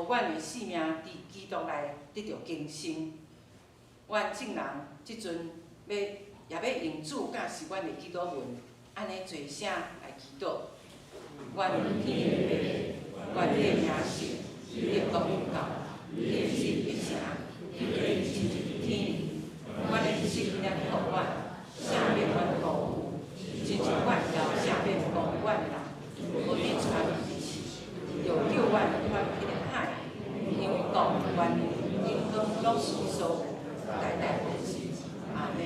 予阮的性命佇基督內得著更新。阮眾人這陣欲也欲用主教示阮的祈禱文，按呢齊聲來祈禱。阮天的父，願你的名聖，你的國臨到，你的旨意成，親像佇天爾。阮的一日今仔日予阮，赦免阮的辜負，親像阮也赦免辜負阮的人，無去帶阮入試，著救阮脫彼个歹的，因為國、權勢、榮光攏是你所有，代代無止。阿們。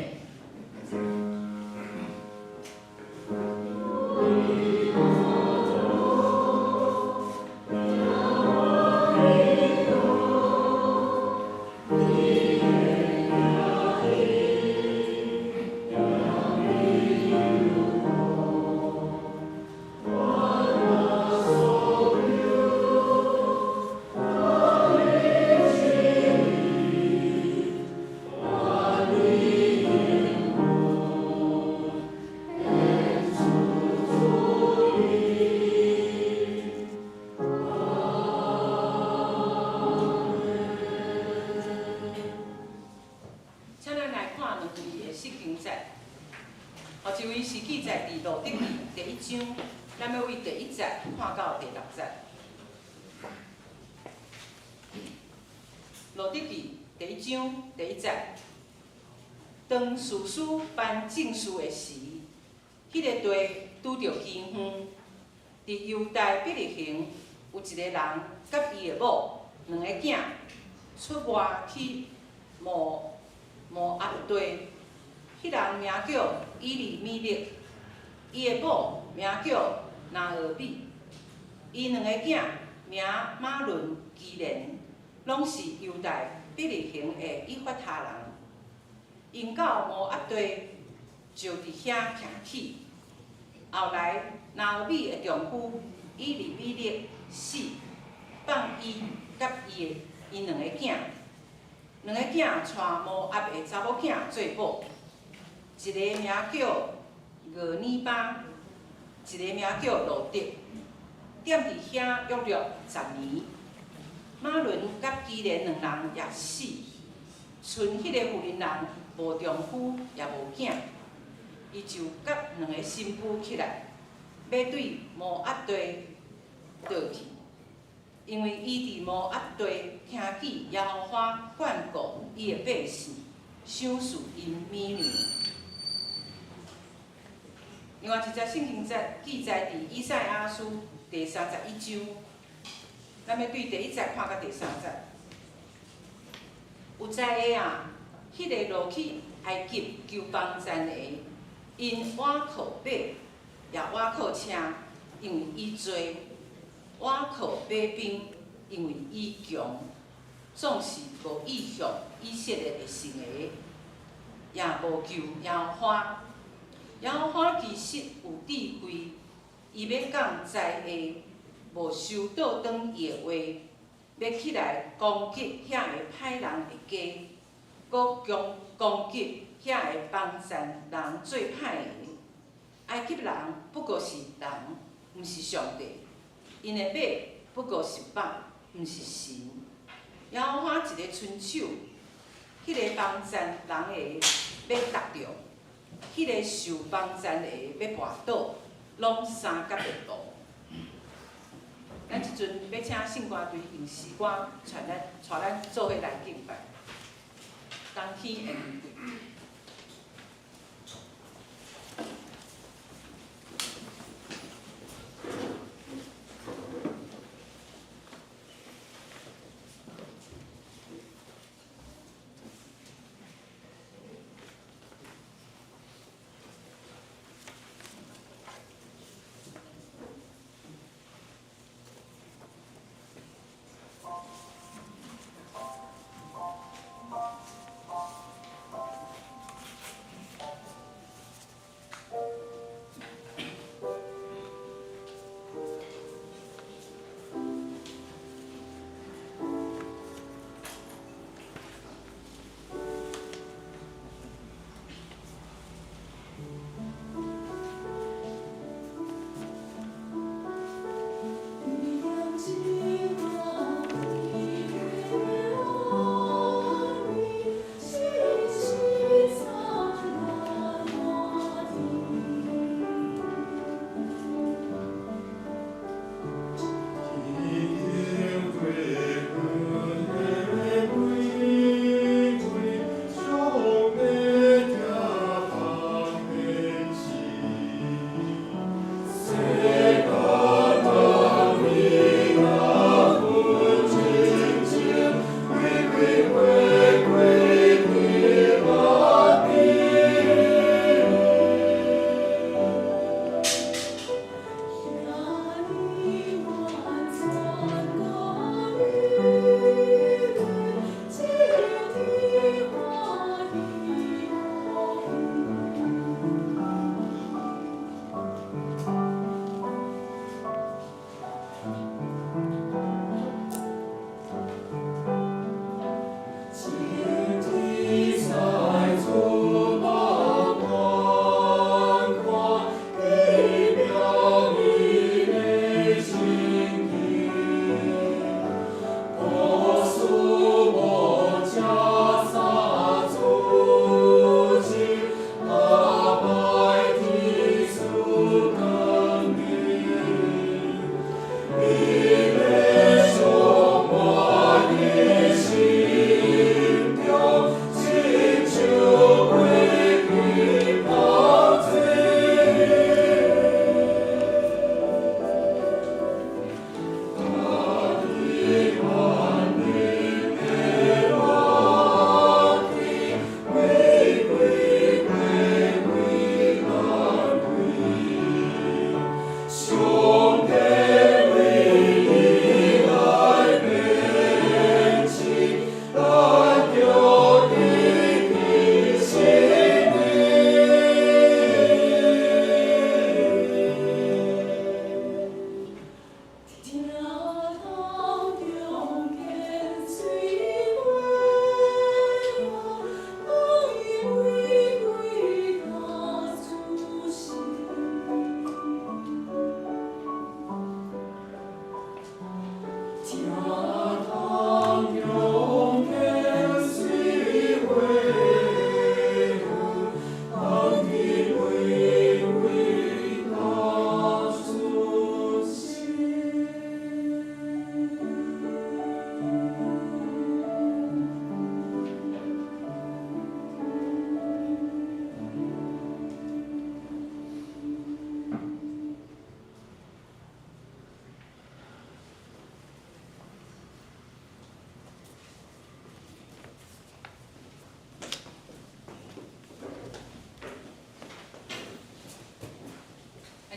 請咱來看兩位的釋經節，一位是記載佇路得記第一章，咱欲對第一節看到第六節。路得記第一章第一節，當士師頒正事的時，彼个地拄著饑荒，佇猶大伯利恆有一個人佮伊的某兩個囝出外去摩押地，彼人名叫以利米勒，伊的某名叫拿俄米，伊兩個囝名瑪倫、基連，攏是猶大伯利恆的以法他人。𪜶到摩押地，就佇遐徛起。後來拿俄米的丈夫以利米勒死，放伊佮伊兩個囝。兩個囝娶摩押的查某囝做某，一个名叫俄爾巴，一個名叫路得，踮佇遐約略10年。瑪倫佮基連兩人也死，賰彼個婦人人無丈夫也無囝，伊就佮兩个新婦起來，欲對摩押地倒去，因為伊佇摩押地聽見耶和華眷顧伊的百姓，賞賜𪜶米糧。另外一節聖經節記載佇以賽亞書第31章，咱欲對第一節看到第三節。有才的啊，彼个落去埃及求幫贊的，𪜶倚靠馬，也倚靠車，因為伊濟；倚靠馬兵，因為伊強。總是無意向以色列的聖的，也無求耶和華。耶和華其實有智慧，伊欲降災禍，無收倒轉伊的話，欲起來攻擊遐个歹人的家，閣攻擊遐个幫贊人做歹的。埃及人不過是人，毋是上帝；𪜶的馬不過是肉，毋是神。耶和華一个伸手，彼个幫贊人的欲觸著，彼个受幫贊的欲跋倒，攏相佮跌倒。咱這陣欲請聖歌隊用詩歌帶咱做伙來敬拜。冬天的玫瑰。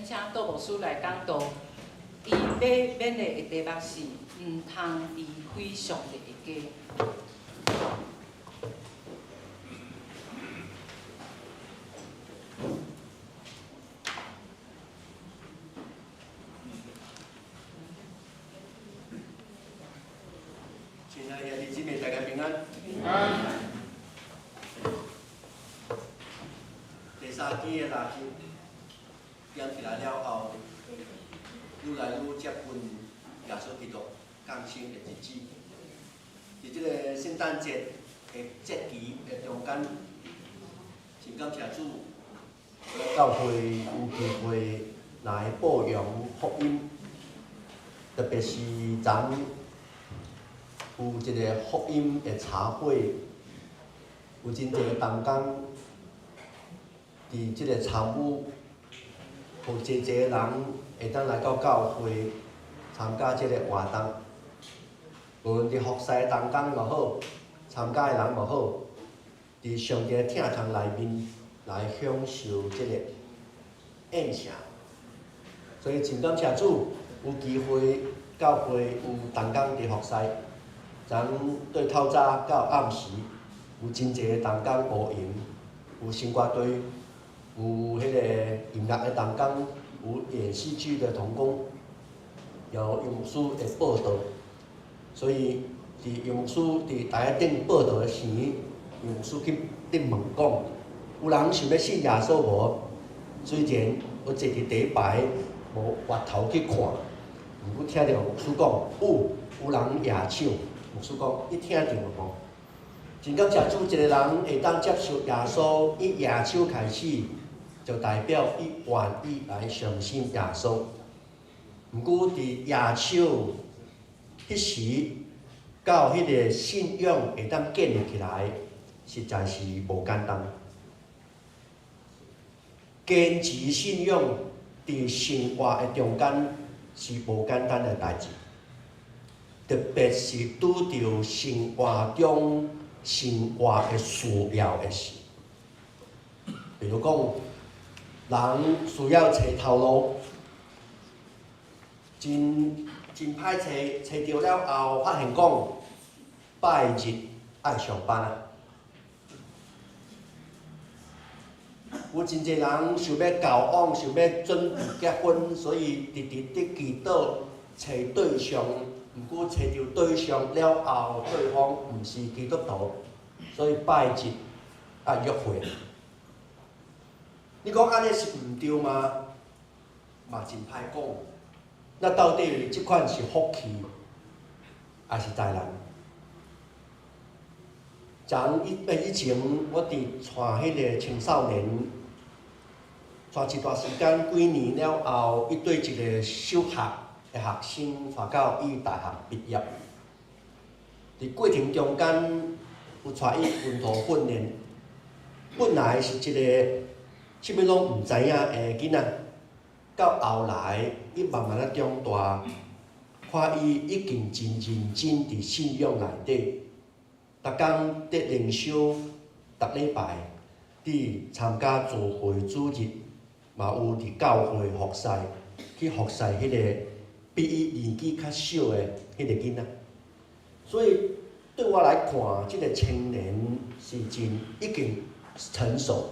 咱請杜牧師來講道，伊欲勉勵的題目是毋通離開上帝的家。親愛的弟兄姊妹，大家平安。平安。第三支的蠟燭點起來了後，愈來愈接近耶穌基督降生的日子。佇這個聖誕節的節期的中間，真感謝主，教會有機會來報揚福音，特別是昨有一個福音的茶會，有真濟同工佇這個參與，予濟濟人會當來到教會參加這個活動。無論佇服侍的同工嘛好，參加的人嘛好，佇上帝的廳堂內面來享受這個宴席。所以真感謝主，有機會教會有同工佇服侍。昨對透早到暗時，有真濟同工烏閒，有聖歌隊，有彼個音樂的同工，有演戲劇的同工，有楊牧師的報道。所以，佇楊牧師佇台仔頂報道的時，楊牧師去咧問講：有人想欲信耶穌無？雖然我坐佇第一排，無回頭去看，毋過聽著牧師講有人舉手。牧師講，伊聽著無？真感謝主，一個人會當接受耶穌，伊舉手開始，就代表伊願意來相信耶穌。毋過佇舉手彼時，到彼個信仰會當建立起來，實在是無簡單。堅持信仰佇生活的中間是無簡單的代誌。特別是拄著生活中生活的需要的時，比如講，人需要揣頭路，真真歹揣，揣著了後發現講拜日愛上班啊。有真濟人想欲交往，想欲準備結婚，所以直直佇祈禱揣對象。毋過揣著對象了後，對方毋是基督徒，所以拜日愛約會。你講按呢是毋對嗎？嘛真歹講。那到底這款是福氣，抑是災難？從以前我佇帶彼個青少年，帶一段時間幾年了後，伊對一個小學的學生帶到伊大學畢業，佇過程中間有帶伊門徒訓練。本來是一個啥物攏毋知影的囡仔，到後來伊慢慢仔長大，看伊已經真認真佇信仰內底，逐工佇靈修，逐禮拜佇參加聚會主日，嘛有佇教會服侍，去服侍彼個比伊年紀較小的彼個囡仔，所以對我來看，這個青年是真已經成熟。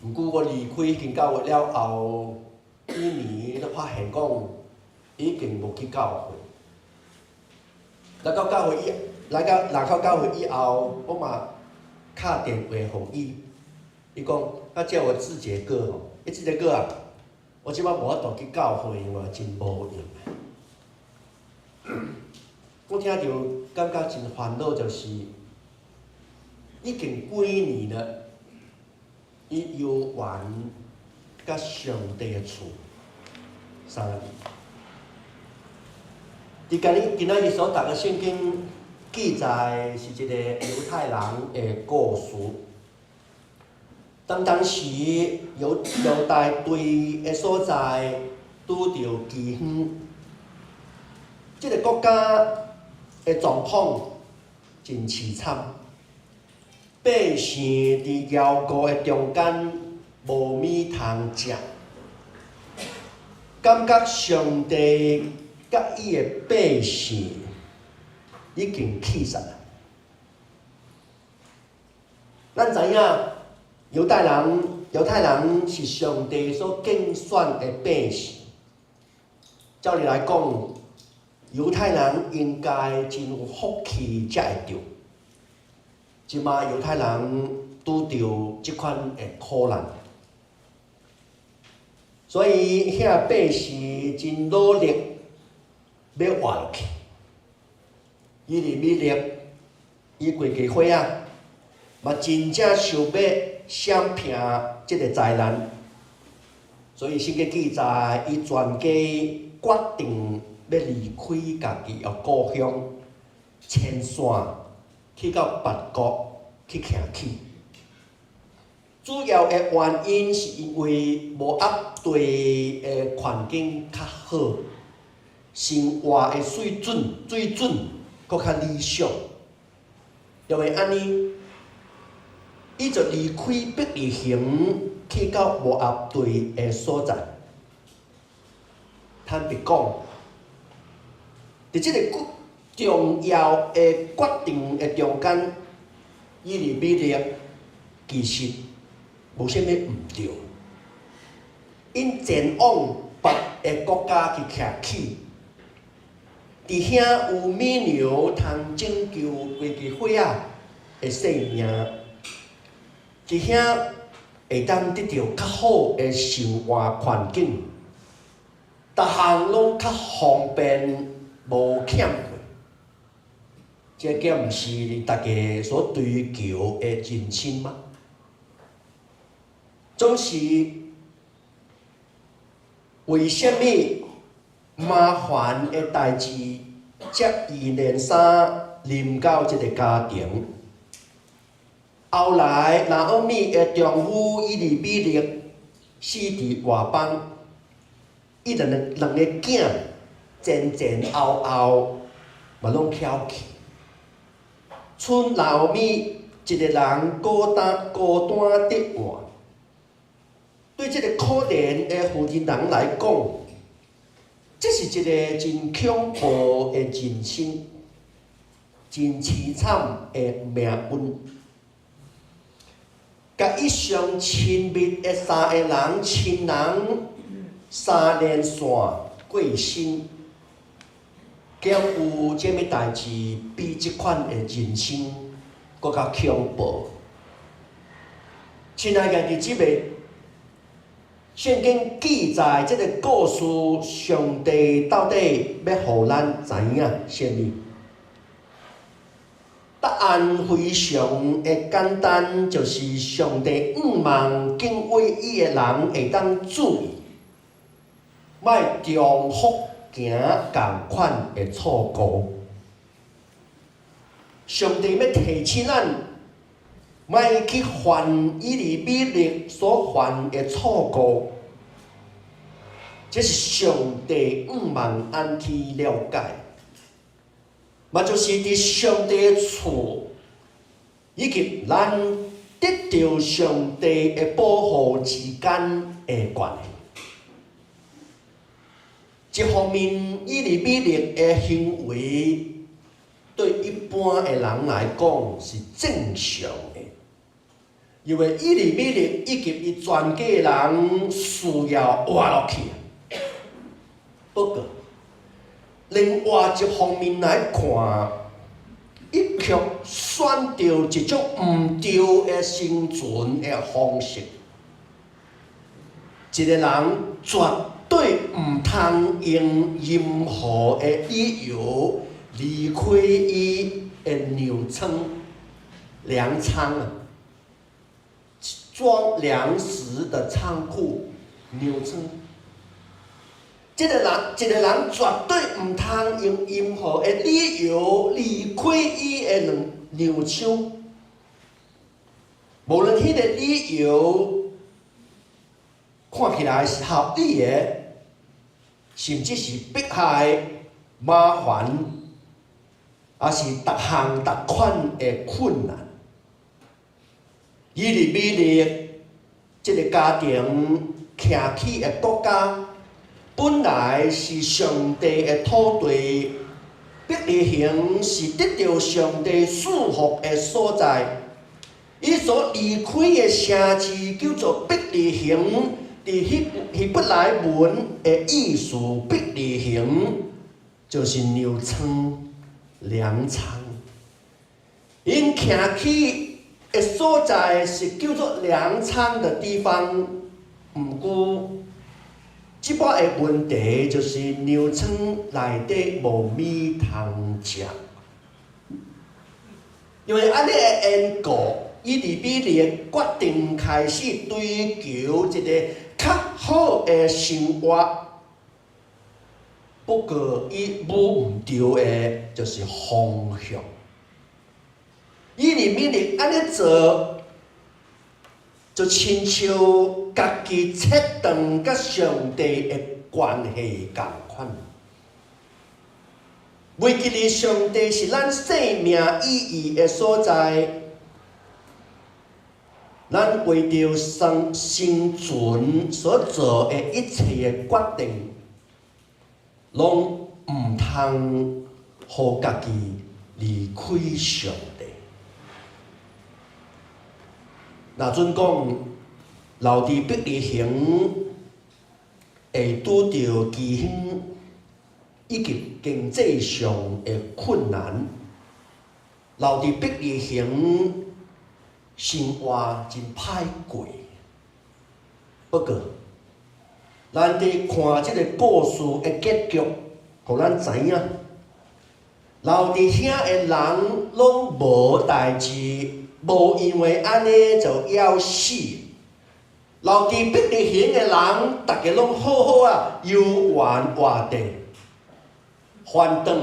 毋過我離開彼間教會了後，幾年才發現講，已經無去教會。來到教會以後，我嘛敲電話予伊，伊講：啊，叫我志傑哥吼，欸，志傑哥啊！我這擺無法度去教會，因為真無閒。我聽著感覺真煩惱，就是已經幾年了，伊猶原佮上帝的厝相離。佇今日今仔日所讀的聖經記載是一個猶太人的故事。當當時猶大地的所在拄著饑荒，這個國家的狀況真淒慘，百姓佇徭過的中間無物通食，感覺上帝佮伊的百姓已經棄殺啦。咱知影猶太人，猶太人是上帝所揀選的百姓。照理來講，猶太人應該真有福氣才會對。這馬猶太人拄著這款的苦難，所以遐百姓真努力欲活落去。以利米勒，伊規家伙仔嘛真正想欲閃避這个災難，所以聖經記載，伊全家決定欲離開家己的故鄉，遷徙去到別國去徛起。主要的原因是因為摩押地的環境較好，生活的水準閣較理想。因為按呢，伊就離開伯利恆，去到摩押地的所在。坦白講，佇這个重要的決定的中間，以利米勒其實無啥物毋對。𪜶前往別个國家去徛起，佇遐有物糧通拯救規家伙仔的性命，佇遐會當得著較好的生活環境，逐項攏較方便，無欠過。這敢毋是大家所追求的人生嗎？總是為啥物麻煩的代誌接二連三臨到這个家庭？後來拿俄米的丈夫以利米勒死佇外邦，伊兩個囝前前後後嘛攏翹去，賰拿俄米一个人孤單孤單佇活。對這个可憐的婦人人來講，這是一个真恐怖的人生，真凄慘的命運。佮伊上親密的三个人親人三連線過身，敢有啥物代誌比這款的人生閣較恐怖？親愛的弟兄姊妹，聖經記載這个故事，上帝到底欲予咱知影啥物？答案非常的簡單，就是上帝向望敬畏伊的人會當注意，莫重複行仝款的錯誤。上帝欲提醒咱，莫去犯以利米勒所犯的錯誤。這是上帝向望咱去了解，嘛就是佇上帝的厝，以及咱得著上帝的保護之間的關係。一方面，以利米勒的行為對一般的人來講是正常的，因為以利米勒以及伊全家人需要活落去。不過，另外一方面來看，伊卻選著一種毋對的生存的方式。一个人絕對毋通用任何的理由離開伊的糧倉、糧倉啊，裝糧食的倉庫、糧倉。這个人，一个人絕對毋通用任何的理由離開伊的糧倉，無論彼个理由看起來是合理的，甚至是迫害、麻煩，抑是逐項逐款的困難。以利米勒這个家庭徛起的國家，本來是上帝的土地，伯利恆是得著上帝賜福的所在。伊所離開的城市叫做伯利恆，佇希伯來文的意思，伯利恆就是糧倉、糧倉。𪜶徛起的所在是叫做糧倉的地方，毋過，這擺的問題就是糧倉內底無物通食，因為按呢的緣故，以利米勒決定開始追求一個較好的生活。不過，伊摸毋著的就是方向。以利米勒按呢做，就親像家己切斷佮上帝的關係仝款。袂記得上帝是咱生命意義的所在，咱為著生存所做的一切的決定，攏毋通予家己離開上帝。若準講，留佇伯利恆會拄著饑荒以及經濟上的困難，留佇伯利恆生活真歹過。不過，咱佇看這個故事的結局，予咱知影，留佇遐的人攏無代誌，無因為按呢就枵死。留佇伯利恆的人，逐家攏好好仔，遊玩活地。反轉，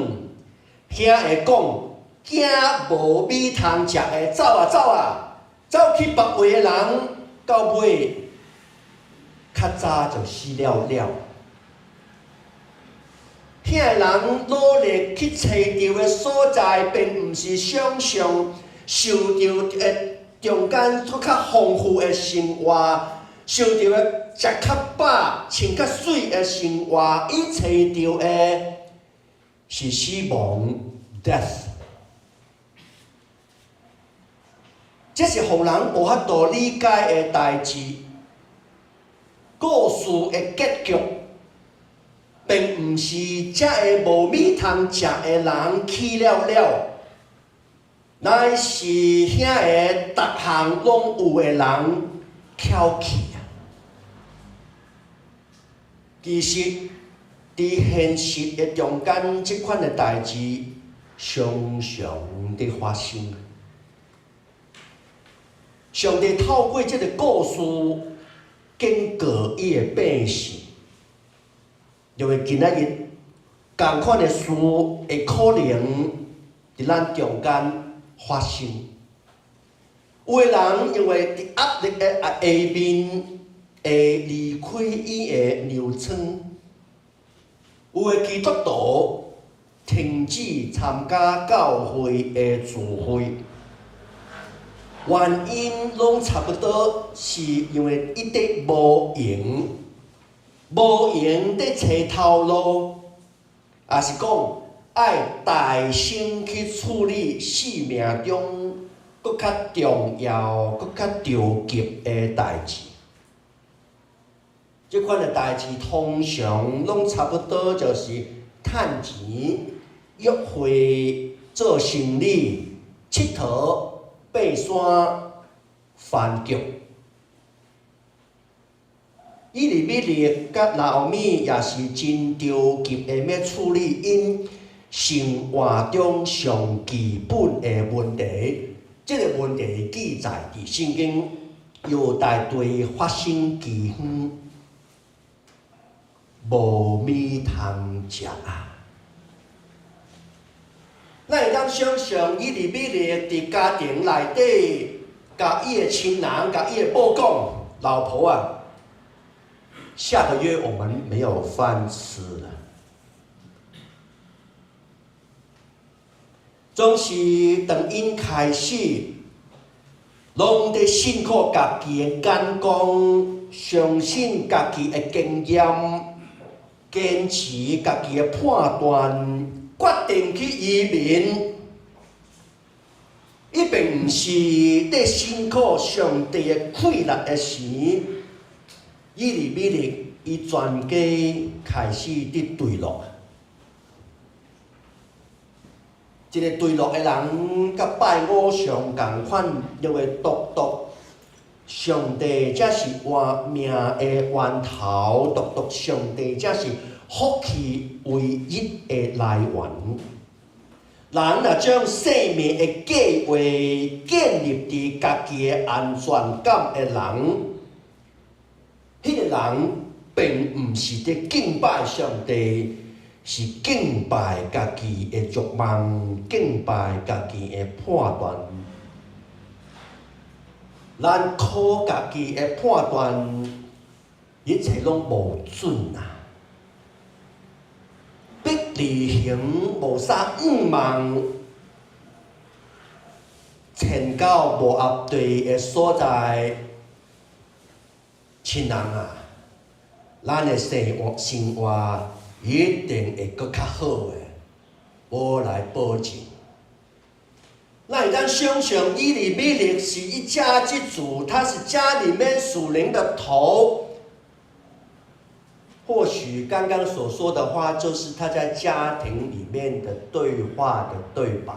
遐會講驚無米通食的，走啊走啊，走去別位的人，到尾較早就死了了。遐的人努力去揣著的所在，並毋是想像受著的中間閣較豐富的生活，受著的食較飽、穿較媠的生活，伊揣著的是死亡（death）。這是予人無法度理解的代誌。故事的結局，並毋是遮个無物通食的人去了了，乃是遐个逐項攏有的人翹起啊。其實，佇現實的中間，這款的代誌常常佇發生。上帝透過這個故事警告伊的百姓，因為今仔日仝款的事會可能佇咱中間發生。有的人因為佇壓力的下面會離開伊的糧倉，有的基督徒停止參加教會的聚會，原因攏差不多，是因為伊佇無閒，無閒佇揣頭路，抑是講愛大聲去處理生命中閣較重要、閣較著急的代誌。這款的代誌通常攏差不多就是趁錢、約會、做生理、𨑨迌、爬山、飯局。以利米勒佮拿俄米也是真著急的欲處理𪜶生活中上基本的問題。這个問題記載佇聖經猶大地發生饑荒，無物通食啊！咱會當想像以利米勒佇家庭內底，共伊的親人、共伊的某講：老婆啊，下個月我們沒有飯吃了。總是當𪜶開始，攏佇信靠家己的眼光，相信家己的經驗，堅持家己的判斷，決定去移民，伊並毋是咧信靠上帝的氣力的時，以利米勒伊全家開始佇墜落。一個墜落的人，佮拜偶像仝款，因為獨獨上帝才是活命的源頭，獨獨上帝才是福氣唯一的來源。人若將生命的計劃建立佇家己的安全感的人，彼個人並毋是佇敬拜上帝，是敬拜家己的慾望，敬拜家己的判斷。咱靠家己的判斷，一切攏無準啊！伯利恆無啥向望，遷到摩押地的所在，親人啊，咱的生活生活一定會閣較好的，我來保證。咱會當想像以利米勒是一家之主，他是家裡面屬靈的頭。或許剛剛所說的話，就是他在家庭裡面的對話的對白。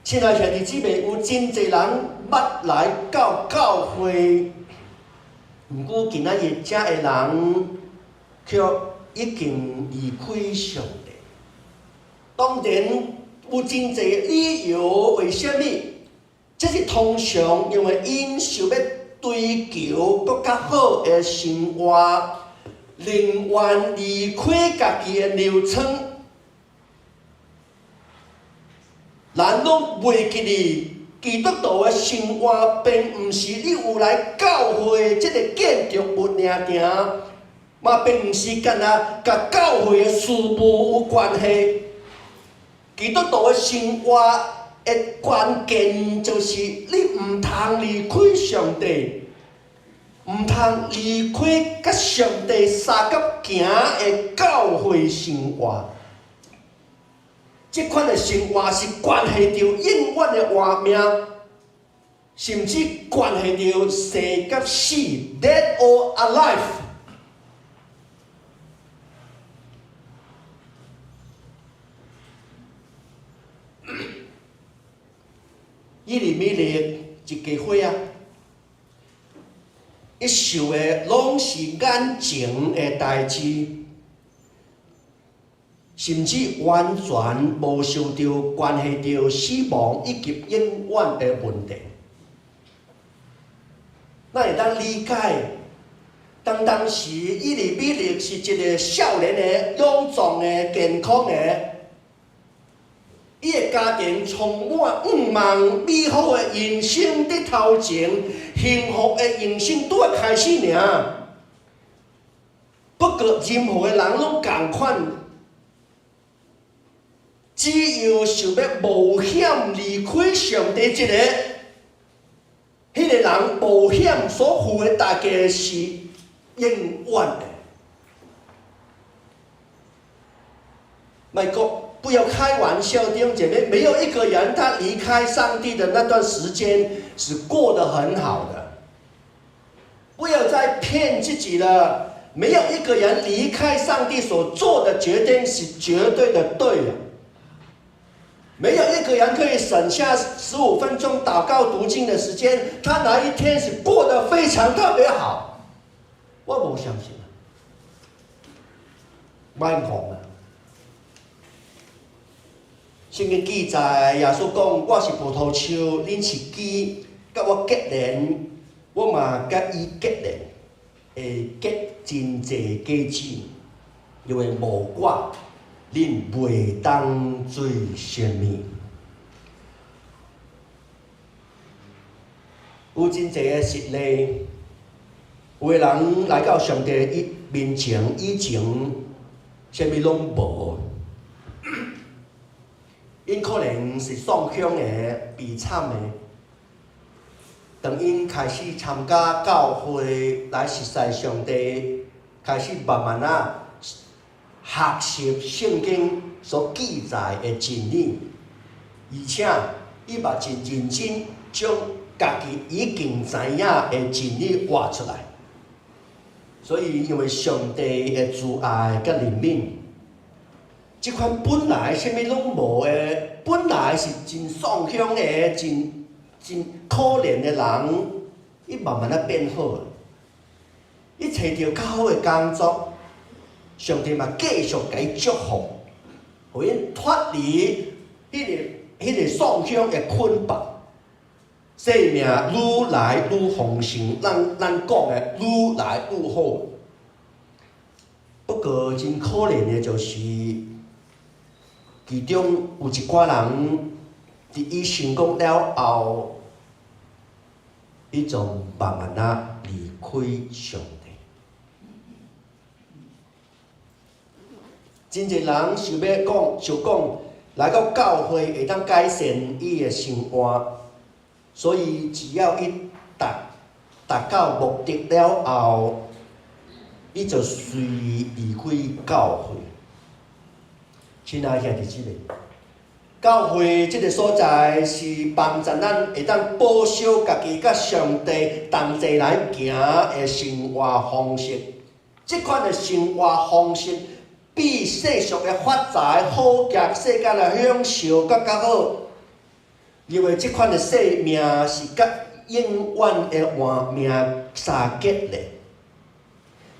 親愛兄弟姊妹，有真濟人捌來到教會，毋過今仔日遮的人卻已經離開上帝。當然有真濟理由，為啥物？這是通常因為𪜶想欲追求閣較好的生活，寧願離開家己的尿床。咱攏袂記得，基督徒的生活並毋是你有來教會這個建築物爾爾，嘛並毋是干焦佮教會的事務有關係。基督徒的生活的關鍵就是你毋通離開上帝，毋通離開佮上帝相佮行的教會生活。這款的生活是關係著永遠的活命，甚至關係著生佮死，dead or alive。以利米勒一家伙仔，伊受的攏是眼前的代誌，甚至完全無受著關係著死亡以及永遠的問題。咱會當理解，當當時以利米勒是一個少年的、勇壯的、健康的。伊的家庭充滿向望、美好的人生佇頭前，幸福的人生拄仔開始爾。不過，任何的人攏仝款，只要想欲冒險離開上帝一個，彼個人冒險所付的代價是永遠的。莫閣不要開玩笑，弟兄姐妹，沒有一個人他離開上帝的那段時間是過得很好的。不要再騙自己了，沒有一個人離開上帝所做的決定是絕對的對的。沒有一個人可以省下15分鐘禱告讀經的時間，他哪一天是過得非常特別好？我無相信。莫講啊！聖經記載，耶穌講：我是葡萄樹，恁是枝，佮我結連，我嘛佮伊結連，會結真濟果子。因為無我，恁袂當做啥物。有真濟个實例，有的人來到上帝伊面前以前，啥物攏無。𪜶可能是喪鄉的、悲慘的。當𪜶開始參加教會來熟似上帝，開始慢慢仔學習聖經所記載的真理，而且伊嘛真認真將家己已經知影的真理活出來。所以因為上帝的慈愛佮憐憫，這款本來啥物攏無的，本來是真喪鄉的、真真可憐的人，伊慢慢仔變好。伊揣著較好的工作，上帝嘛繼續共伊祝福，予𪜶脫離彼個喪鄉的捆綁，生命愈來愈豐盛，咱講的愈來愈好。不過真可憐的就是，其中有一寡人，佇伊成功了後，伊就慢慢仔離開上帝。真濟人想欲講，想講來到教會會當改善伊的生活，所以只要伊達達到目的了後，伊就隨意離開教會。親愛兄弟姊妹，教會這个所在是幫助咱會當保守家己佮上帝同齊來行的生活方式。這款的生活方式比世俗的發財、好額、世間的享受閣較好。因為這款的生命是佮永遠的活命相結的。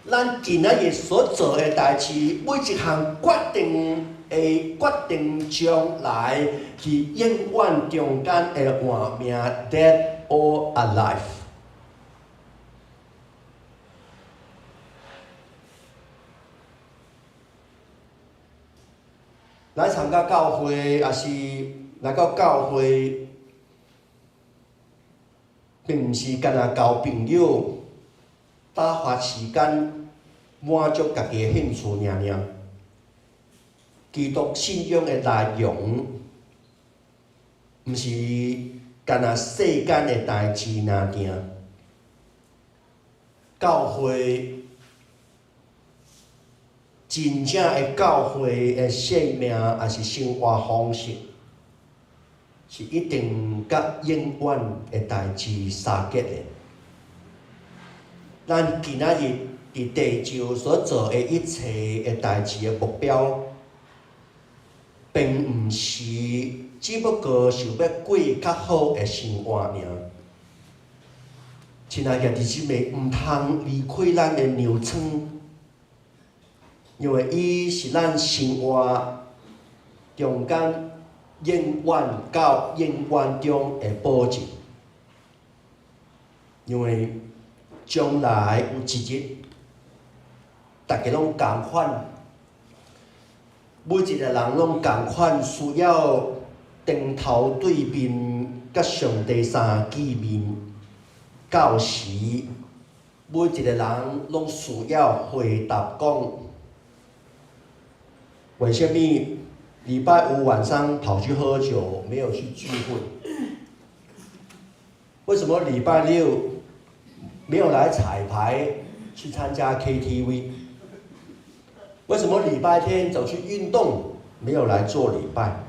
咱今仔日所做的代誌，每一項決定會決定將來去永遠中間的活命，dead or alive。來參加教會，抑是來到教會，並毋是干焦交朋友、打發時間、滿足家己的興趣爾爾。基督信仰的內容，毋是干焦世間的代誌爾爾。教會真正的教會的生命，抑是生活方式，是一定佮永遠的代誌相結的。咱今仔日佇地上所做的一切的代誌的目標，並毋是只不過想欲過較好的生活爾。親愛的弟兄姊妹，毋通離開咱的牛倉，因為伊是咱生活中間永遠到永遠中的保證。因為將來有一日，大家攏仝款，每一個人攏仝款，需要頂頭對面佮上帝相見面。到時，每一個人攏需要回答講：為啥物禮拜五晚上跑去喝酒，沒有去聚會？為什麼禮拜六沒有來彩排去參加 KTV？為什麼禮拜天走去運動，沒有來做禮拜？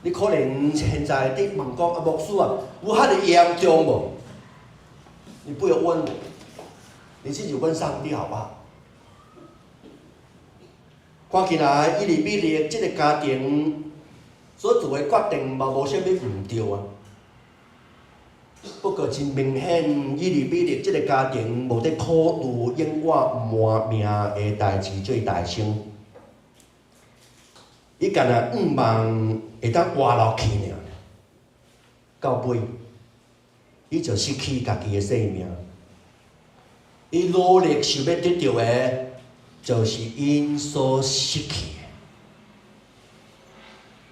你可能現在佇問講啊，牧師啊，有遐爾嚴重無？你不要問我，你自己問上帝好不好？看起來以利米勒這個家庭所做的決定嘛，無啥物毋對啊。不過真明顯，以利米勒這個家庭無佇考慮永遠活命的代誌做代先，伊干焦向望會當活落去爾，到尾，伊就失去家己的性命。伊努力想欲得著的，就是𪜶所失去的。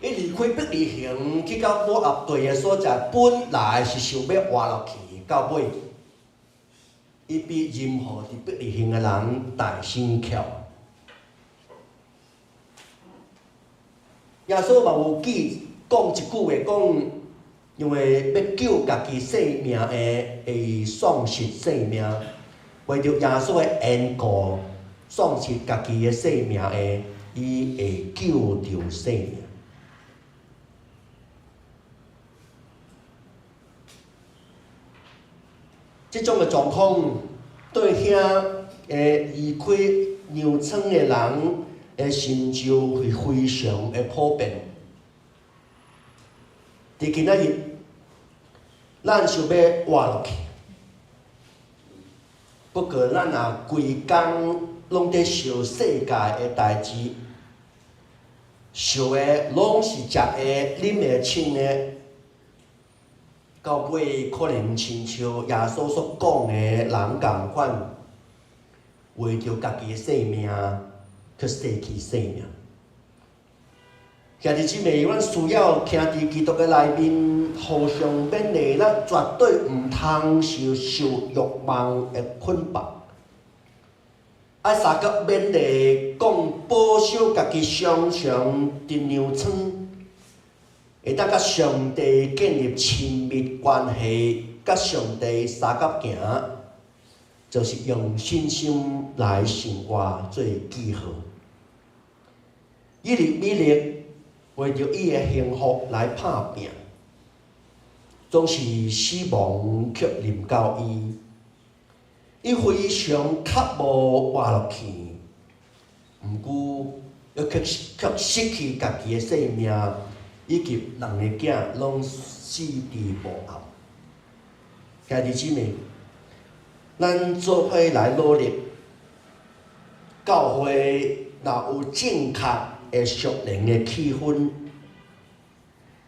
伊離開伯利恆去到摩押地的所在，本來是想欲活落去，到尾，伊比任何佇伯利恆的人大聲巧。耶穌嘛有記講一句話，講因為欲救家己性命的，會喪失性命；為著耶穌的緣故，喪失家己的性命的，伊會救著性命。這種的狀況，對遐會離開羊村的人的心就是非常的普遍。佇今仔日，咱想欲活落去，不過咱若規工攏佇想世界的代誌，想的攏是食的、啉的、穿的，到尾可能親像耶穌所講的人仝款，為著家己的性命去捨棄性命。兄弟姊妹，阮需要徛佇基督的內面，互相勉勵，咱絕對毋通受受欲望的捆綁。愛相佮勉勵，講保守家己常常佇羊村，會當佮上帝建立親密關係，佮上帝相佮行，就是用信心來生活做記號。以利米勒為著伊的幸福來拍拚，總是死亡卻臨到伊。伊非常渴慕活落去，毋過伊卻卻失去家己的性命，以及兩個囝攏死佇摩押。兄弟姊妹，咱做伙來努力，教會若有正確的屬靈的氣氛，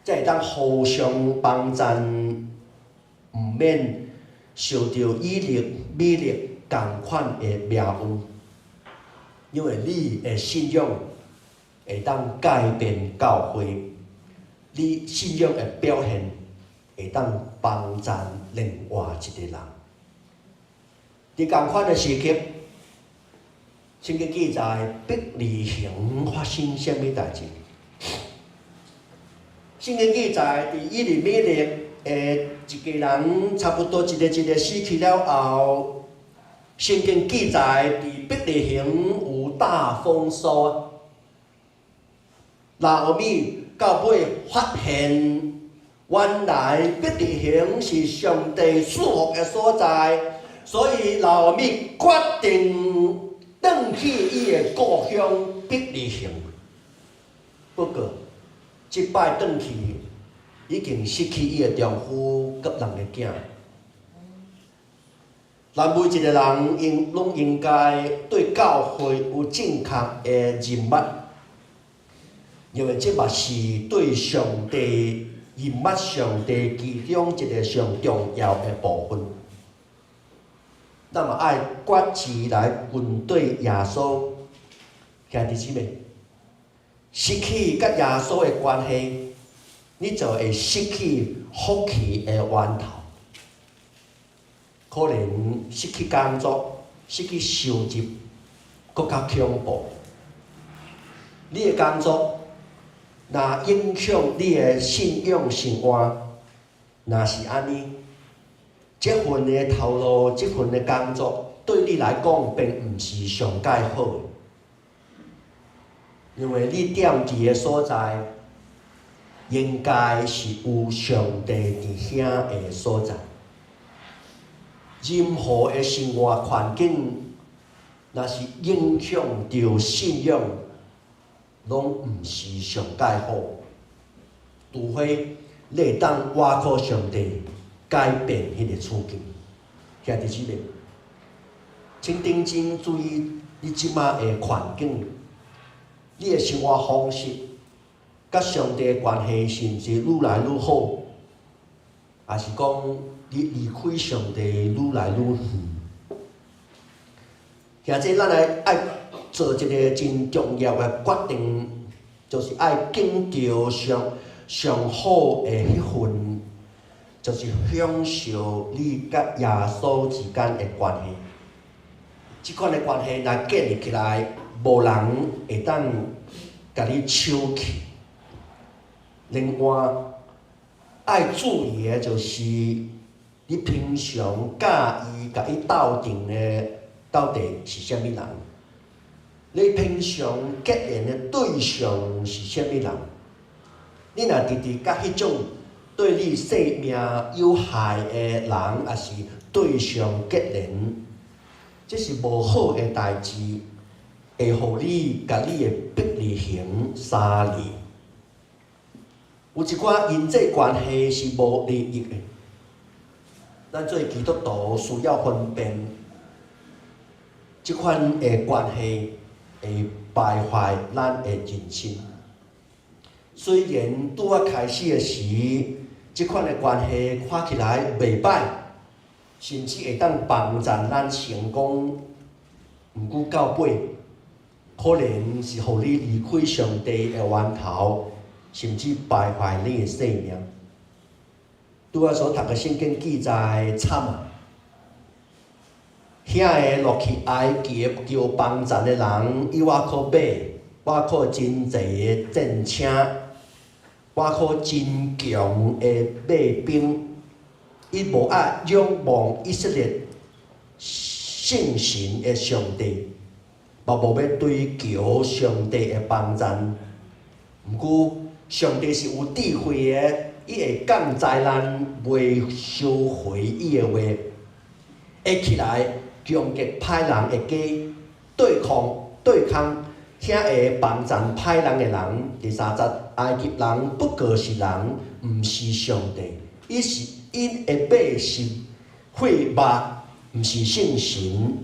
才會當互相幫贊，毋免受著以利米勒仝款的命運。因為你的信仰會當改變教會，你信仰的表現會當幫贊另外一個人。佇仝款的時刻，聖經記載，伯利恆發生啥物代誌？聖經記載，佇以利米勒的一家人差不多一个一個死去了後，聖經記載，佇伯利恆有大豐收啊。拿俄米到尾發現，原來伯利恆是上帝賜福的所在，所以拿俄米決定轉去伊的故鄉伯利恆。不過，這擺轉去已經失去伊的丈夫佮兩個囝。咱每一個人應攏應該對教會有正確的認捌，因為這嘛是對上帝認捌上帝其中一個上重要的部分。咱嘛愛決志來跟綴耶穌，兄弟姊妹，失去佮耶穌的關係，你就會失去福氣的源頭，可能失去工作、失去收入，閣較恐怖。你的工作若影響你的信仰生活，若是按呢，這份的頭路，這份的工作，對你來講並毋是上蓋好的，因為你踮佇的所在，應該是有上帝佇遐的所在。任何的生活環境，若是影響著信仰，攏毋是上蓋好。除非你會當倚靠上帝改變彼個處境。兄弟姊妹，請認真注意你這馬的環境，你的生活方式，佮上帝的關係是毋是愈來愈好？抑是講你離開上帝愈來愈遠？兄弟，咱來愛做一個真重要的決定，就是愛揀著上上好的彼份，就是享受你佮耶穌之間的關係。這款的關係若建立起來，無人會當共你搶去。另外，愛注意的就是，你平常佮意共伊鬥陣的到底是啥物人？你平常結連的對象是啥物人？你若直直佮彼種對你性命有害的人，抑是對象結連，這是無好的代誌，會予你共你的伯利恆相離。有一寡人際關係是無利益的，咱做基督徒需要分辨，這款的關係會敗壞咱的人生。雖然拄仔開始的時，這款的關係看起來袂䆀，甚至會當幫助咱成功，毋過到尾，可能是予你離開上帝的源頭，甚至敗壞你的性命。拄仔所讀的聖經記載慘啊！遐个落去埃及求幫贊的人，伊倚靠馬，倚靠真濟的戰車，倚靠真強的馬兵，伊無愛仰望以色列聖神的上帝，嘛無欲追求上帝的幫贊。毋過，上帝是有智慧的，伊會降災難，袂收回伊的話，會起來攻擊歹人的家，對抗遐个幫贊歹人的人。第三節，埃及人不過是人，毋是上帝，伊是𪜶的馬是廢肉，毋是聖神。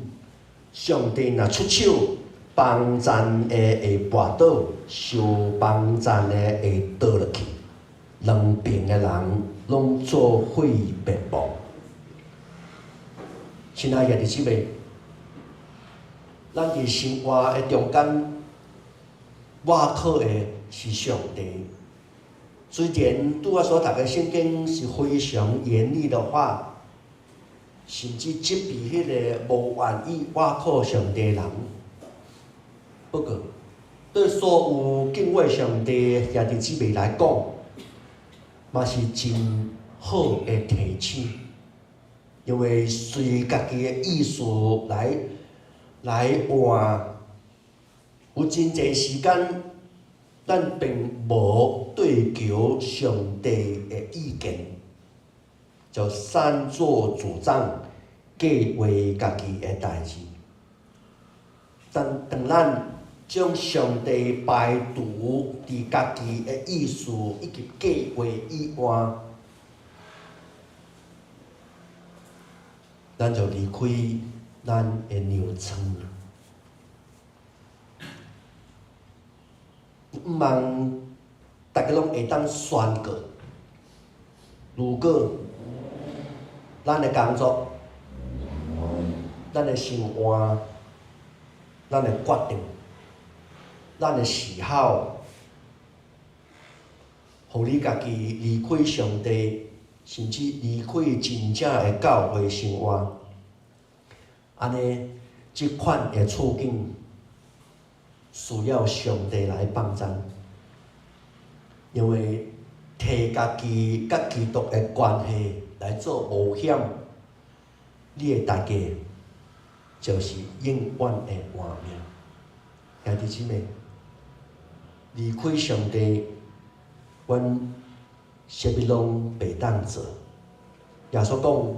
上帝若出手，幫贊的會跋倒，受幫贊的會倒落去，兩邊的人攏做伙滅亡。親愛的弟兄姊妹，咱佇生活的中間，倚靠的是上帝。雖然拄仔所讀的聖經是非常嚴厲的話，甚至責備彼个無願意倚靠上帝的人。不過，對所有敬畏上帝的兄弟姊妹來講，嘛是真好的提醒。因為隨家己的意思來換，有真濟時間，咱並無追求上帝的意見，就擅作主張計劃家己的代誌。但當咱將上帝排除佇家己的意思以及計劃以外，咱就離開咱的糧倉。毋通逐家攏會當宣告。如果咱的工作、咱的生活、咱的決定、咱的嗜好，予你家己離開上帝，甚至離開真正的教會生活，按呢，這款的處境需要上帝來幫贊，因為提家己佮基督的關係來做冒險，你的代價就是永遠的換命。兄弟姊妹，離開上帝，阮啥物攏袂當做。耶穌講：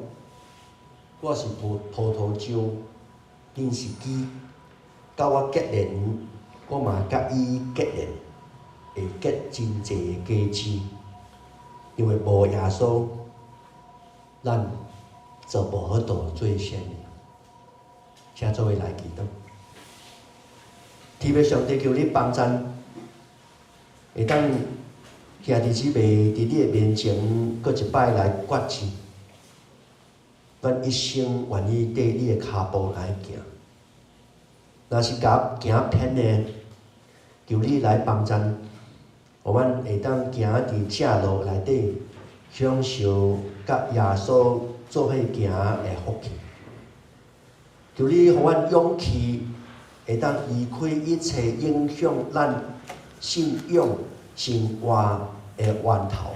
我是葡萄樹，恁是枝，佮我結連，我嘛佮伊結連，會結真濟的果子。因為無耶穌，咱就無法度做啥物。請做伙來祈禱。天父上帝求你幫贊，會當兄弟姊妹佇你的面前，閣一擺來決志。阮一生願意綴你的跤步來行。若是共行偏的，求你來幫贊，予阮會當行佇正路內底，享受佮耶穌做伙行的福氣。求你予阮勇氣，會當離開一切影響咱信仰生活的源頭，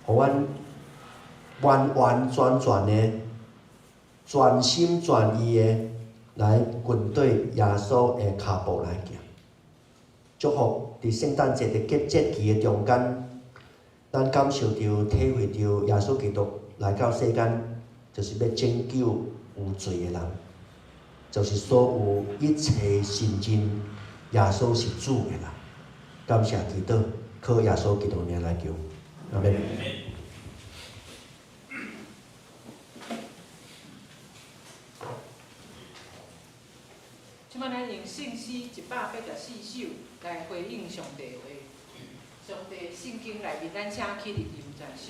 予阮完完全全的、全心全意的來跟綴耶穌的跤步來行。祝福佇聖誕節的節期的中間，咱感受著、體會著耶穌基督來到世間，就是欲拯救有罪的人，就是所有一切信認耶穌是主的人。感謝基督，靠耶穌基督名來求，阿們。這擺咱用聖詩184首來回應上帝話。上帝聖經內面，咱請起立吟讚首。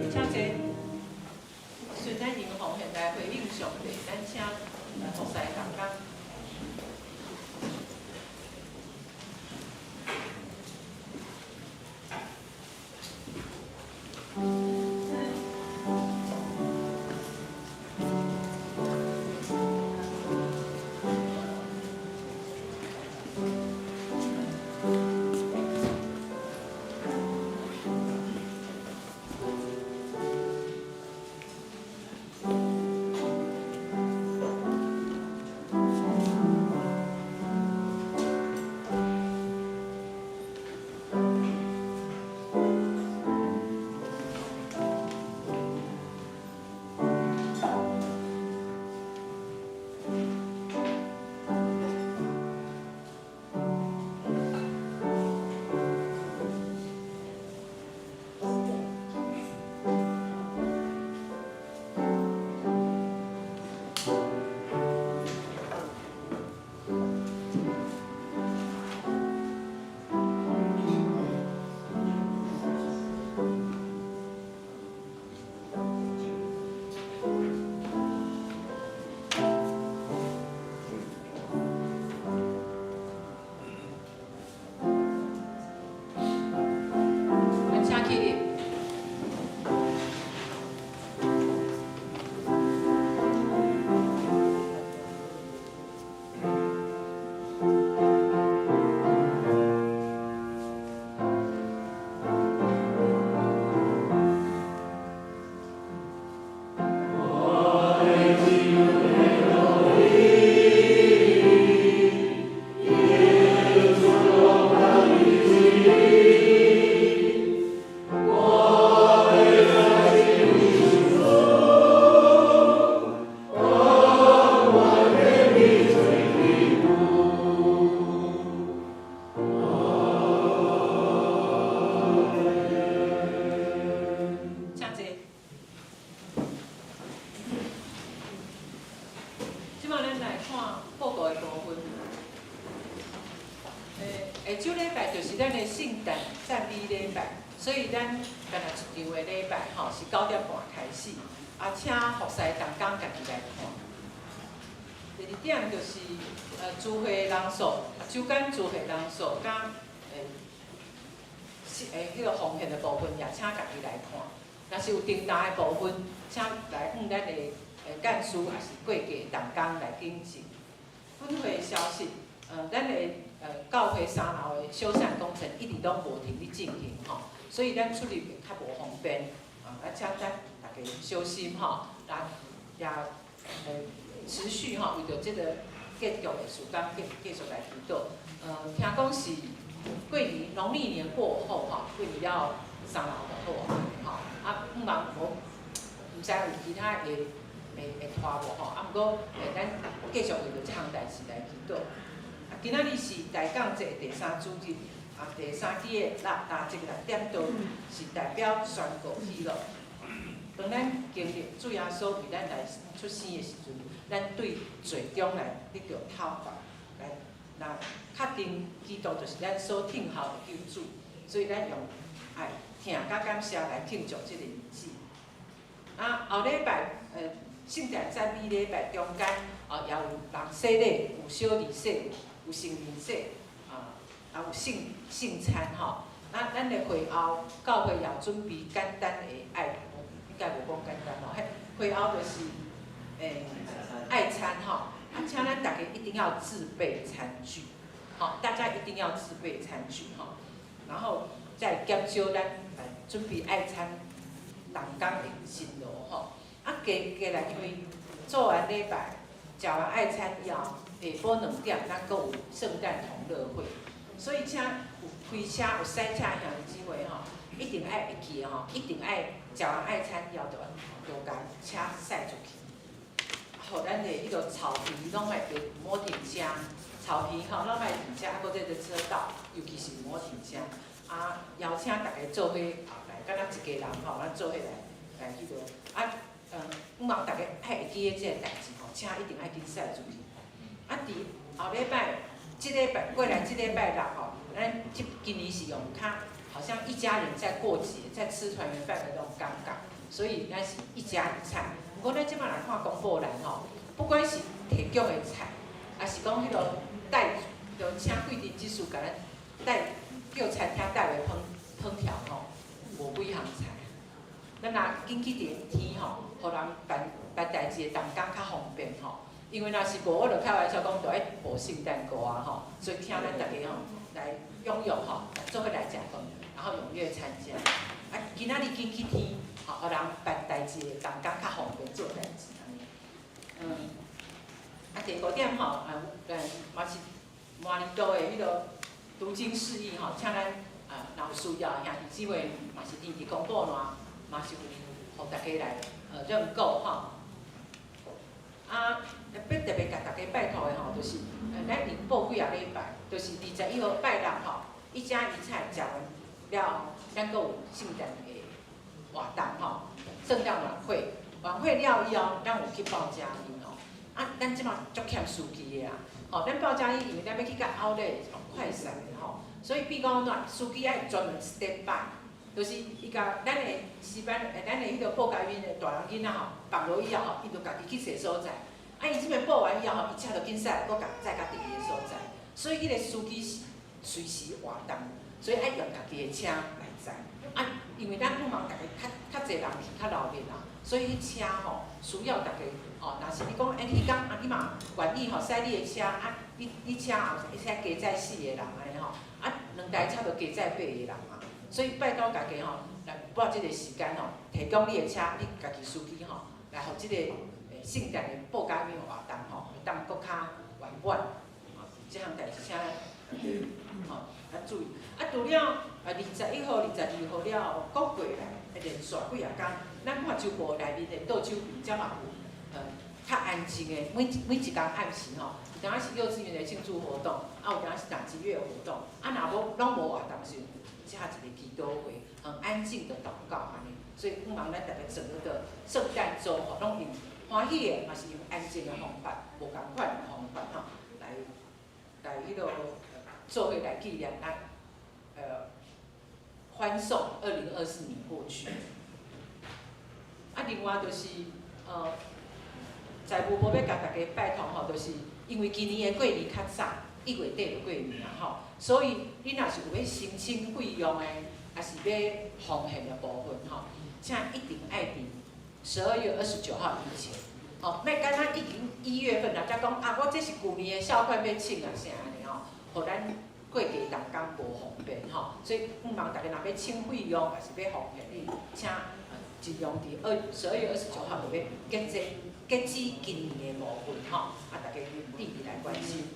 請坐。順咱用奉獻來回應上帝，咱請牧師同工。咱請起立。請坐。這擺咱來看報告的部分。下晝禮拜就是咱的聖誕讚美禮拜，所以咱干焦一場的禮拜吼是9點半開始，啊，請服侍同工家己來看。第二點就是聚會人數，週間聚會人數佮迄個奉獻的部分也請家己來看。若是有重大的部分，請來向咱的幹事抑是會計同工來稟證。本會消息，咱的教會三樓的修繕工程一直攏無停咧進行吼，所以咱出入會較無方便，啊，請咱大家小心吼，也持續吼為著這個建築的時間繼續來祈禱。聽講是過年農曆年過後吼，過年了三樓就好吼，啊，希望無，毋知有其他會拖無吼，啊，毋過咱繼續為著這項代誌來祈禱。啊，今仔日是大降節第三主日，啊，第三支的蠟燭來點燈，是代表宣告喜樂。當咱經歷主耶穌為咱來出生的時陣，咱對罪中來得著脫脫，來確定基督就是咱所等候的救主，所以咱用愛疼佮感謝來慶祝這個日子。啊，後禮拜聖誕讚美禮拜中間，哦，也有人洗禮，有小兒洗，有成人洗，啊，也有聖餐吼。啊，咱的會後教會也準備簡單的愛，應該無講簡單吼，彼會後就是愛餐吼。啊，請咱大家一定要自備餐具，好，大家一定要自備餐具吼，然後再減少咱來準備愛餐同工的辛勞吼。啊，加加來，因為做完禮拜，食完愛餐以後，下晡2點，咱閣有聖誕同樂會，所以請有開車有駛車的兄弟姊妹吼，一定愛會記吼，一定愛食完愛餐以後就共車駛出去，予咱的彼個草皮攏愛別毋好停車，草皮吼攏愛停車，啊，閣這個車道，尤其是毋好停車。啊，邀請大家做伙來，敢若一家人吼，咱做伙來彼落啊。希望大家愛會記得這個代誌吼，車一定愛緊駛出去。啊，佇後禮拜，這禮拜過來這禮拜六吼，咱這今年是用較好像一家人在過節，在吃團圓飯的那種感覺，所以咱是一家一菜。毋過咱這擺來看公布欄吼，不管是提供的菜，抑是講彼個帶，就請貴賓執事共咱帶叫餐廳帶來烹調吼，無幾項菜。咱若緊去電梯吼，予人辦代誌的同工較方便吼。因為若是無，我就開玩笑講，就愛播聖誕歌啊吼。所以請咱大家吼來踴躍吼，做伙來食飯，然後踴躍參加。啊，今仔日緊去天，吼，予人辦代誌的同工較方便做代誌按呢。啊，第五點吼，嘛是每年度的彼個讀經釋義吼，請咱啊，若有需要的兄弟姊妹，嘛是佇公布欄，嘛是有予大家來認購吼。啊，欲特別共大家拜託的吼，就是咱已經報幾仔禮拜，就是21號拜六吼，一家一菜食完了後，咱閣有聖誕的活動吼，聖誕晚會，晚會了以後，咱有去報佳音吼。啊，咱這馬足欠司機的啊，吼，咱報佳音，因為咱欲去較後咧快閃的吼，所以變講按怎，司機愛專門 stand by，就是伊共咱的詩班，咱的彼個報佳音的大人囡仔吼，放落以後吼，伊就家己去踅所在。啊，伊這邊報完以後吼，伊車就緊駛，閣共載到佇伊的所在。所以彼個司機是隨時活動，所以愛用家己的車來載。啊，因為咱希望逐家較較濟人去較熱鬧啦，所以彼車吼需要逐家吼。若是你講，欸，彼工啊，你嘛願意吼駛你的車啊？你車後會使加載四個人按呢吼，啊，兩台車就加載八個人啊。所以拜託大家吼，來撥這個時間吼，提供你的車，你家己司機吼，來予這個聖誕的報佳音活動吼，會當閣較圓滿。這項代誌請吼啊注意。啊，除了21號、22號了後，閣過來連續幾仔工，咱看週報內面的倒手邊，才嘛有較安靜的，每一工暗時吼，有當時是幼稚園的慶祝活動，啊有當時是打擊樂活動，啊若無攏無活動時，遮一個祈禱會，很安靜的禱告按呢。所以希望咱逐家整個的聖誕週吼，攏用歡喜的，嘛是用安靜的方法，無仝款的方法吼，來彼落做伙來紀念咱，歡送2024年過去。啊，另外就是，財務部欲共大家拜託吼，就是因為今年的過年較早，1月底就過年啊吼，所以你若是有欲申請費用的，抑是欲奉獻的部分吼，請一定愛佇12月29號以前，哦，莫干焦已經1月份啦，才講啊，我這是舊年的孝款欲請啊啥按呢吼，予咱過繼同工無方便吼，所以向望大家若欲請費用，抑是欲奉獻，請盡量佇12月29號就欲截止今年的部分吼，啊，大家佇佇來關心。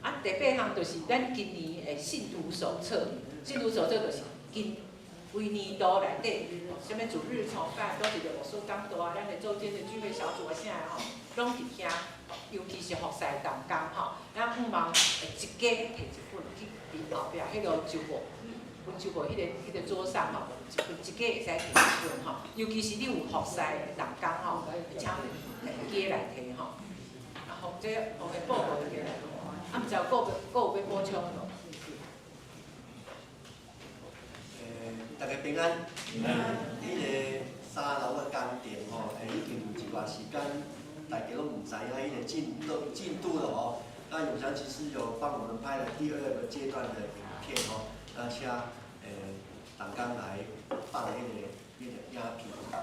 啊，第八項就是咱今年的信徒手冊，信徒手冊就是今規年度內底，啥物主日崇拜，佗一个牧師講道啊，咱的週間的聚會小組啊啥的吼，攏佇遐，尤其是服侍同工吼，咱向望會一家提一本去佇後壁彼个周報，溫州部彼个桌上吼，一本一家會使提一本吼，尤其是你有服侍的同工吼，請記來提吼。啊，吼，這我的報告就過來，啊，毋知有閣有欲補充的無？大家平安。彼个三樓的工程吼，已經有一段時間，大家攏毋知影彼个進度了哦。那永祥其實有幫我們拍了第二個階段的影片哦，那請同工來放彼個影片。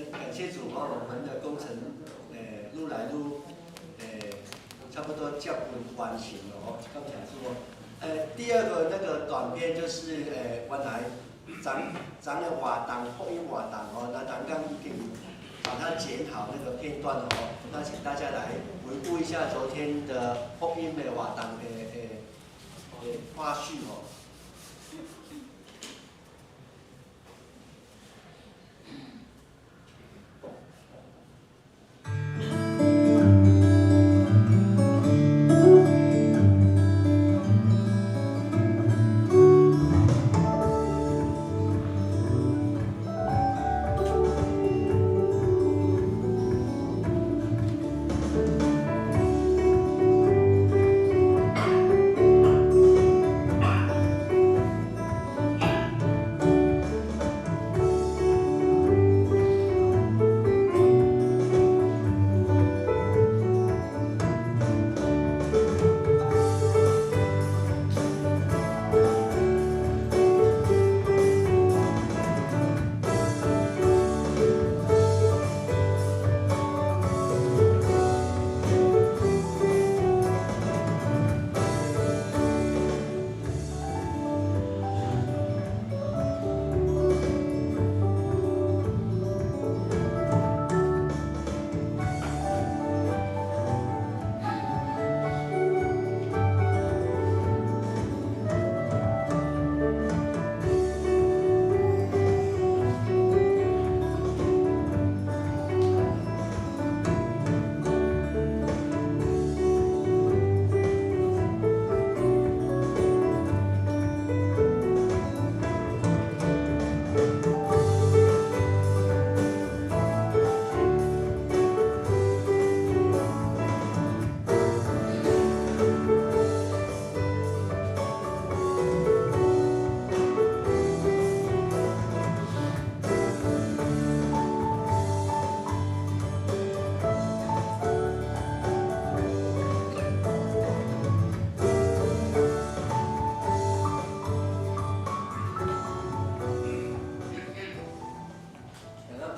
感謝主哦，我們的工程，愈來愈，差不多接近完成了哦，感謝主哦。第二個那個短片就是，原來昨昨的活動，福音活動哦，那剛剛已經把它剪好那個片段了哦，那請大家來回顧一下昨天的福音的活動的花絮哦。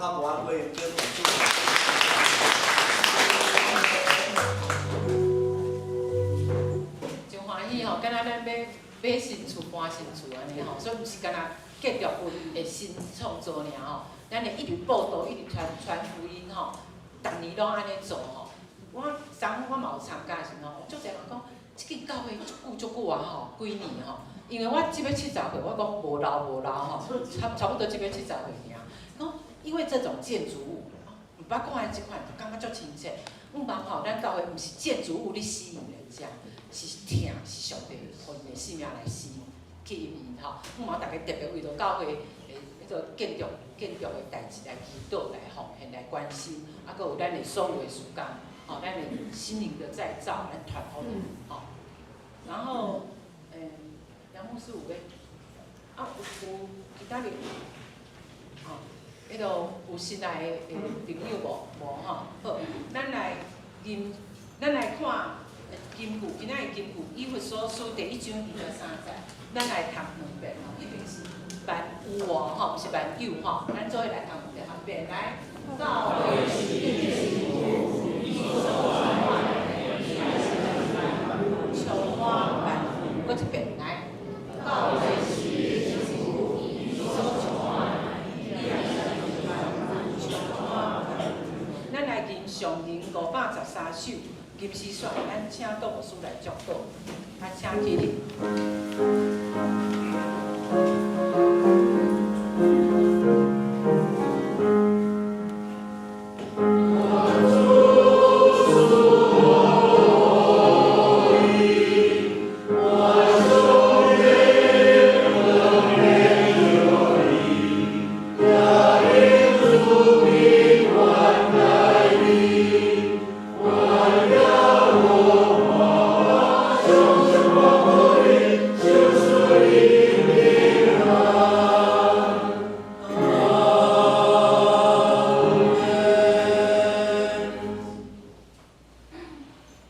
拍鼓仔雞，叫奉主。真歡喜吼，敢若咱欲買新厝搬新厝按呢吼，所以毋是干焦建築物的新創造爾吼，咱會一直佈道，一直傳傳福音吼，逐年攏按呢做吼。我昨昏我嘛有參加的時陣吼，足濟人講，這間教會足久足久啊吼，幾年吼。因為我這欲70歲，我講無老無老吼，差不多這欲70歲爾。講因為這種建築物，毋捌看這款，就感覺足親切。毋茫吼，咱教會毋是建築物咧吸引人家，是疼，是上帝予𪜶的性命來吸引吸引𪜶吼。毋茫逐家特別為著教會的彼個建築的代誌來祈禱、來奉獻、來關心，啊，閣有咱的所有的事工，吼，咱的心靈的再造，咱傳福音，吼。然後，楊牧師有欲，啊，有其他的，吼，彼個有新來的朋友無？無吼，好，咱來吟，咱來看金句，今仔日金句以弗所書第一章23節，咱來讀兩遍吼，彼邊是萬有哦，吼，毋是萬有吼，咱做伙來讀兩遍，來，教會是基督所充滿的，充滿萬有，閣一遍來，教會是基督所充滿的，充滿。咱來吟上吟513首，吟詩煞，咱請杜牧師來祝禱，啊，請起立。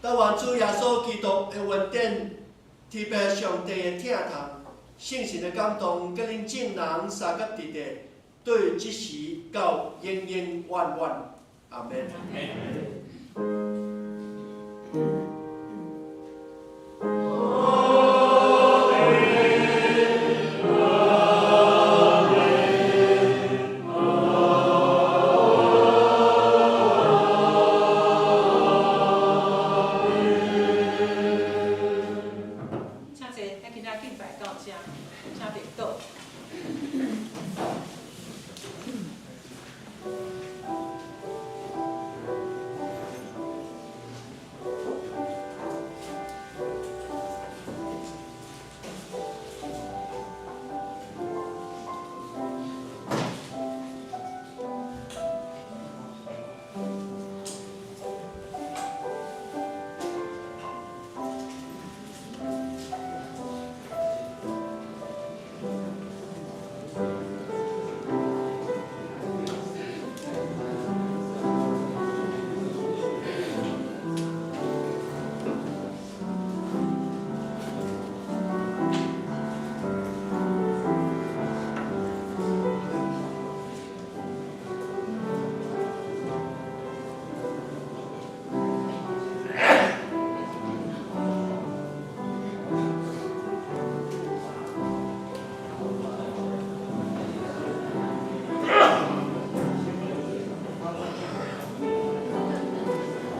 但願主耶穌基督的恩典，天父上帝的疼痛，聖神的感動，佮恁眾人相佮佇咧，對這時到永永遠遠，阿們。請坐，咱今仔敬拜到這，請默禱。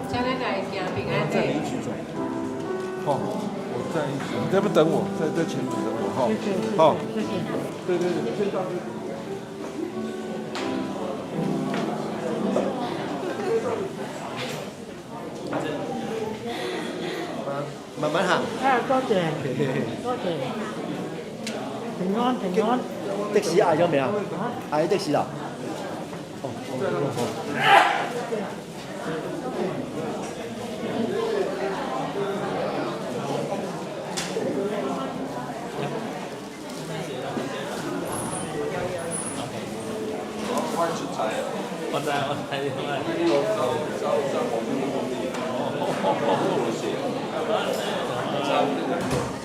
請咱來行平安在禮。領取走。好，我在，你在不等我，在前面等我哈。好，對對對，先到這。慢慢行。啊，多謝，多謝，平安平安。的士嗌咗未啊？嗌咗的士啦。哦，好，好，好。快出差啊！我知我知，我走走黃邊嗰邊，我寫。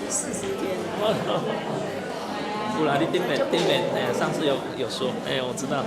40天。有啦，你頂面頂面，哎，上次有說，哎，我知道。